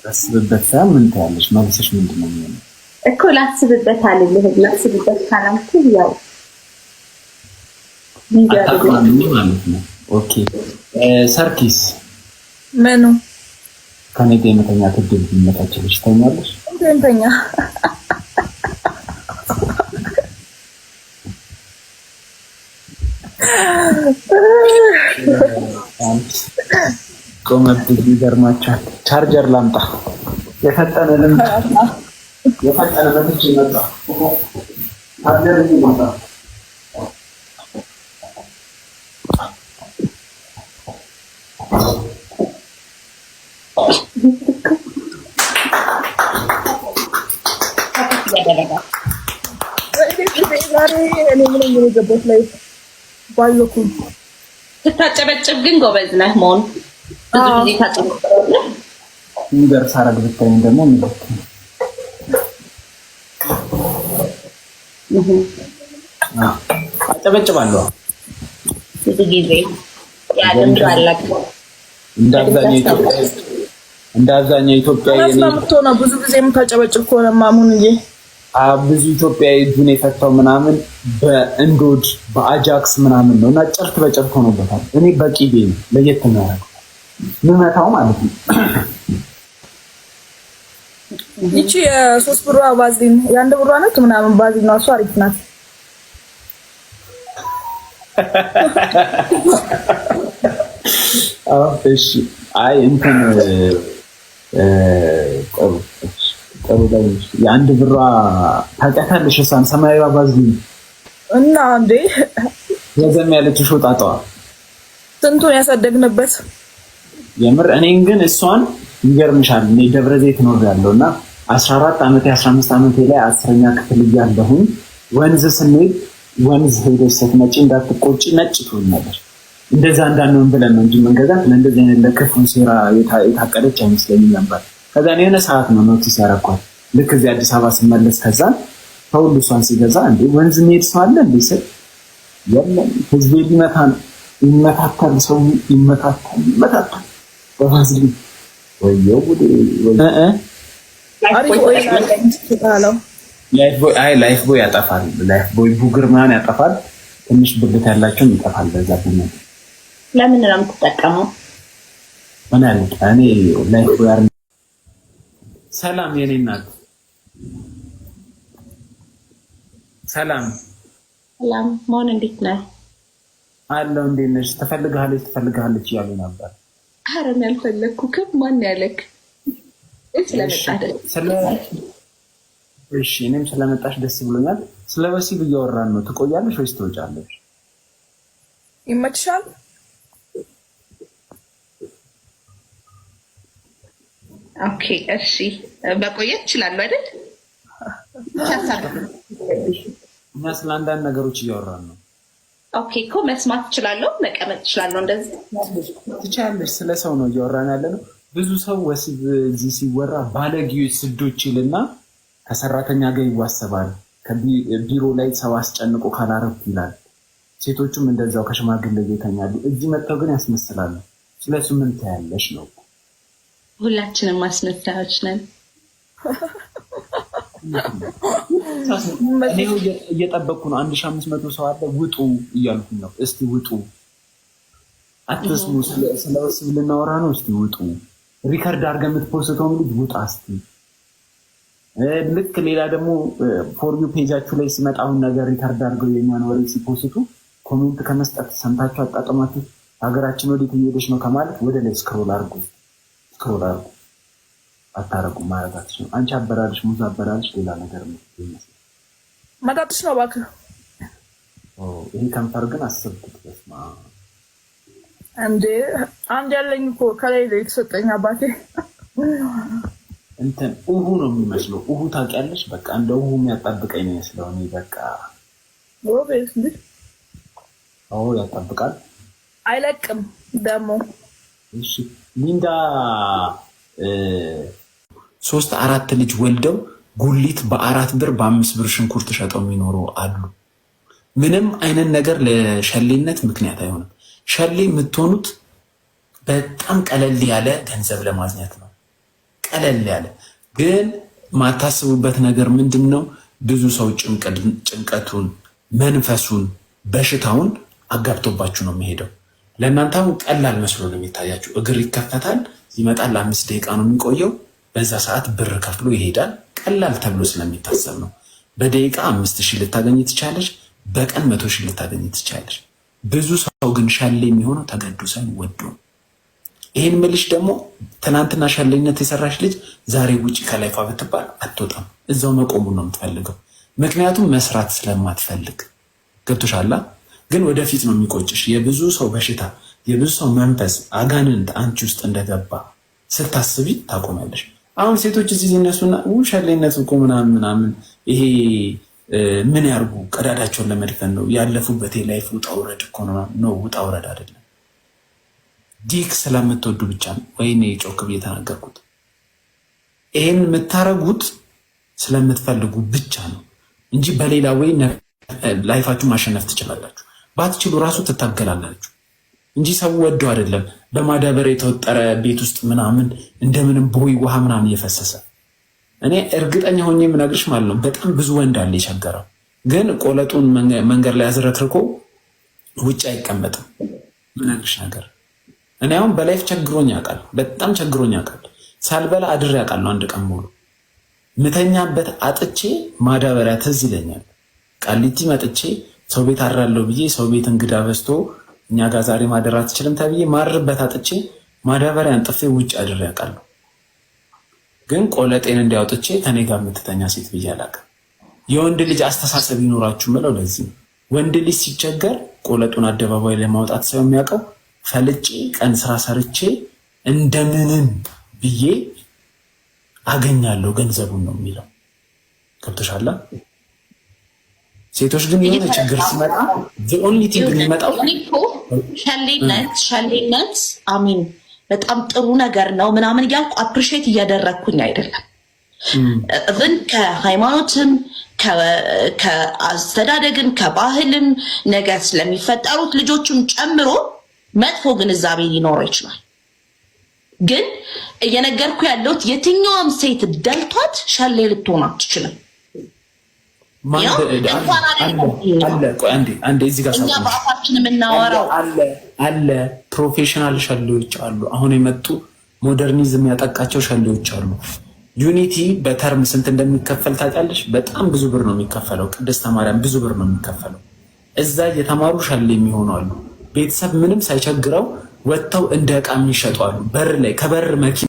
ላስብበት ሳይሆን ምን ትያለሽ? መልስሽ ምንድን ነው የሚሆነው? እኮ ላስብበት አልልህም። ላስብበት ካላልኩህ ያው አታውቅም ማለት ነው። Okay ሰርኪስ ምኑ ከኔ ጋር የመተኛት እድል ቢመጣችልሽ ትተኛለሽ? እንተኛ። ቆመብኝ። ይገርማቸዋል። ቻርጀር ላምጣ። የፈጠነ ልምድ የፈጠነ መጥቼ መጣ። ቻርጀር መጣ። ዛሬ እኔ ምንም የገባሁት ላይ ባየኩኝ። ስታጨበጭብ ግን ጎበዝ ነህ መሆን ብዙ ጊዜ ታጨበጭባለህ። የሚደርስ አረግ ብታይም ደግሞ አጨበጭባለሁ ብዙ ጊዜ ያለምዱ አላውቅም። እንደ አብዛኛው ኢትዮጵያ የምትሆነው ብዙ ጊዜ የምታጨበጭብ ከሆነ ማሙንዬ ብዙ ኢትዮጵያዊ እጁን የፈታው ምናምን በእንዶድ በአጃክስ ምናምን ነው እና ጨርት በጨርት ሆኖበታል። እኔ በቂቤ ነው ለየት የሚያደርገው ምመታው ማለት ነው። ይቺ የሶስት ብሯ ባዝሊን የአንድ ብሯ ናት ምናምን ባዝሊን ነው። እሱ አሪፍ ናት። እሺ አይ እንትን ጥሩ ጥሩ ላይ የአንድ ብሯ ታውቂያታለሽ? እሷን ሰማያዊ ባዝሊን እና እንዴ ረዘም ያለች ሾጣጣዋ ስንቱን ያሳደግንበት የምር። እኔን ግን እሷን ይገርምሻል። እኔ ደብረ ዘይት ኖር ያለው እና 14 ዓመቴ 15 ዓመቴ ላይ 10ኛ ክፍል እያለሁኝ ወንዝ ስንሄድ ወንዝ ሄደሽ ስትመጪ እንዳትቆጪ ነጭ ትሆን ነበር። እንደዛ እንዳንሆን ብለን ነው እንጂ መንገዛት ለእንደዚህ አይነት ለክፉ ሴራ የታቀደች አይመስለኝም ነበር። ከዛ የሆነ ሰዓት ነው notice ያደረኳት። ልክ እዚህ አዲስ አበባ ስመለስ ከዛ ከሁሉ እሷን ሲገዛ እንዴ ወንዝ መሄድ ሰው አለ እንዴ ስል የለም ህዝቤ ሊመታ ነው። ይመታታል፣ ሰው ይመታታል፣ ይመታታል በቫዝሊን ወየው ጉዴ። Lifebuoy ያጠፋል። Lifebuoy ቡግር ምናምን ያጠፋል። ትንሽ ብልት ያላቸውም ይጠፋል። በዛ ለምን ነው የምትጠቀመው? ምን አለ እኔ Lifebuoy። ሰላም የኔ እናት ሰላም ሰላም። መሆን እንዴት ነህ? አለው እንዴት ነሽ? ትፈልግሃለች ትፈልግሃለች እያሉ ነበር። ኧረ እኔ አልፈለግኩህም። ማን ያለክ? እሺ እኔም ስለመጣሽ ደስ ብሎኛል። ስለ ወሲብ እያወራን ነው። ትቆያለሽ ወይስ ትወጫለሽ? ይመችሻል? Okay እሺ፣ መቆየት እችላለሁ አይደል? እኛ ስለ አንዳንድ ነገሮች እያወራን ነው። Okay እኮ መስማት እችላለሁ፣ መቀመጥ እችላለሁ። እንደዚህ ትችያለሽ። ስለ ሰው ነው እያወራን ያለ ነው። ብዙ ሰው ወሲብ እዚህ ሲወራ ባለጌዎች፣ ስዶች ይልና ከሰራተኛ ጋር ይዋሰባል። ከቢሮ ላይ ሰው አስጨንቆ ካላረኩ ይላል። ሴቶቹም እንደዛው ከሽማግሌ ይተኛሉ። እዚህ መጥተው ግን ያስመስላሉ። ስለሱ ምን ትያለሽ ነው? ሁላችንም አስመሳዮች ነን። እኔ እየጠበቅኩ ነው። 1500 ሰው አለ። ውጡ እያልኩኝ ነው። እስቲ ውጡ፣ አትስሙ። ስለ ወሲብ ልናወራ ነው። እስቲ ውጡ። record አድርገህ የምት post ተውን ልጅ ውጣ እስቲ። ልክ ሌላ ደግሞ for you page ኣችሁ ላይ ሲመጣ አሁን ነገር record አድርገው የኛን ወሬ ሲ post ቱ comment ከመስጠት ሰምታችሁ አጣጥማችሁ ሀገራችን ወዴት እየሄደች ነው ከማለት ወደ ላይ scroll አድርጉ፣ scroll አድርጉ። አታረጉም ማለታችሁ ነው። አንቺ አበራልሽ፣ ሙዝ አበራልሽ፣ ሌላ ነገር ነው ይመስላል። መጣጥሽ ነው እባክህ። ይሄ ከንፈር ግን አስብኩት። በስመ አብ እንዴ! አንድ ያለኝ እኮ ከላይ የተሰጠኝ አባቴ እንትን ውሁ ነው የሚመስለው። ውሁ ታውቂያለሽ? በቃ እንደ ውሁ የሚያጣብቀኝ ነው ይመስለው። እኔ በቃ አዎ ያጣብቃል፣ አይለቅም ደግሞ። እሺ ሊንዳ 3 4 ልጅ ወልደው ጉሊት በ4 ብር በ5 ብር ሽንኩርት ሸጠው የሚኖሩ አሉ። ምንም አይነት ነገር ለሸሌነት ምክንያት አይሆንም። ሸሌ የምትሆኑት በጣም ቀለል ያለ ገንዘብ ለማግኘት ነው። ቀለል ያለ ግን ማታስቡበት ነገር ምንድን ነው? ብዙ ሰው ጭንቀቱን፣ መንፈሱን፣ በሽታውን አጋብቶባችሁ ነው የሚሄደው። ለእናንተ አሁን ቀላል መስሎ ነው የሚታያችሁ። እግር ይከፈታል፣ ይመጣል፣ 5 ደቂቃ ነው የሚቆየው። በዛ ሰዓት ብር ከፍሎ ይሄዳል። ቀላል ተብሎ ስለሚታሰብ ነው። በደቂቃ 5,000 ልታገኝ ትችላለች። በቀን 100,000 ልታገኝ ትችላለች። ብዙ ሰው ግን ሸሌ የሚሆነው ተገዶ ሳይሆን ወዶ ነው። ይሄን ምልሽ ደግሞ ትናንትና ሸሌነት የሰራሽ ልጅ ዛሬ ውጭ ከ life ዋ ብትባል አትወጣም። እዛው መቆሙን ነው የምትፈልገው። ምክንያቱም መስራት ስለማትፈልግ። ገብቶሻላ። ግን ወደፊት ነው የሚቆጭሽ። የብዙ ሰው በሽታ፣ የብዙ ሰው መንፈስ አጋንንት አንቺ ውስጥ እንደገባ ስታስቢ ታቆሚያለሽ። አሁን ሴቶች እዚህ ሲነሱና ሸሌነት እኮ ምናምን ምናምን ይሄ ምን ያርጉ፣ ቀዳዳቸውን ለመድፈን ነው ያለፉበት የ life ውጣ ውረድ እኮ ነው። ውጣ ውረድ አይደለም። Dick ስለምትወዱ ብቻ ነው። ወይኔ ጮክ ብዬ ተናገርኩት። ይሄን የምታረጉት ስለምትፈልጉ ብቻ ነው እንጂ በሌላ way life ኣችሁ ማሸነፍ ትችላላችሁ። ባትችሉ ራሱ ትታገላላችሁ እንጂ ሰው ወዶ አይደለም። በማዳበሪያ የተወጠረ ቤት ውስጥ ምናምን እንደምንም ቦይ ውሃ ምናምን እየፈሰሰ፣ እኔ እርግጠኛ ሆኜ የምነግርሽ ማለት ነው፣ በጣም ብዙ ወንድ አለ የቸገረው፣ ግን ቆለጡን መንገድ ላይ አዝረክርኮ ውጭ አይቀመጥም። ምነግርሽ ነገር እኔ አሁን በ life ቸግሮኝ ያውቃል። በጣም ቸግሮኝ ያውቃል። ሳልበላ አድሬ ያውቃለሁ። አንድ ቀን ሙሉ ምተኛበት አጥቼ ማዳበሪያ ትዝ ይለኛል። ቃሊቲ መጥቼ ሰው ቤት አድራለሁ ብዬ ሰው ቤት እንግዳ በዝቶ እኛ ጋር ዛሬ ማደር አትችልም ተብዬ ማድርበት አጥቼ ማዳበሪያ አንጥፌ ውጭ አድሬ ያውቃለሁ። ግን ቆለጤን እንዲያውጥቼ ከኔ ጋር የምትተኛ ሴት ብዬ አላውቅም። የወንድ ልጅ አስተሳሰብ ይኖራችሁ ምለው ለዚህ ነው። ወንድ ልጅ ሲቸገር ቆለጡን አደባባይ ለማውጣት ሳይሆን የሚያውቀው ፈልጬ ቀን ስራ ሰርቼ እንደምንም ብዬ አገኛለሁ ገንዘቡን ነው የሚለው። ገብቶሻል? ሴቶች ግን የሆነ ችግር ሲመጣ only thing የሚመጣው ሸሌነት I mean በጣም ጥሩ ነገር ነው ምናምን እያልኩ appreciate እያደረግኩኝ አይደለም። ግን ከሃይማኖትም ከአስተዳደግም ከባህልም ነገር ስለሚፈጠሩት ልጆችም ጨምሮ መጥፎ ግንዛቤ ሊኖረው ይችላል። ግን እየነገርኩ ያለሁት የትኛዋም ሴት ደልቷት ሸሌ ልትሆን አትችልም። እኛ በአፋችን የምናወራው አለ። Professional ሸሌዎች አሉ። አሁን የመጡ modernism ያጠቃቸው ሸሌዎች አሉ። ዩኒቲ በ term ስንት እንደሚከፈል ታውቂያለሽ? በጣም ብዙ ብር ነው የሚከፈለው። ቅድስተ ማርያም ብዙ ብር ነው የሚከፈለው። እዛ እየተማሩ ሸሌ የሚሆኑ አሉ። ቤተሰብ ምንም ሳይቸግረው ወጥተው እንደ ዕቃ የሚሸጡ አሉ። በር ላይ ከበር መኪና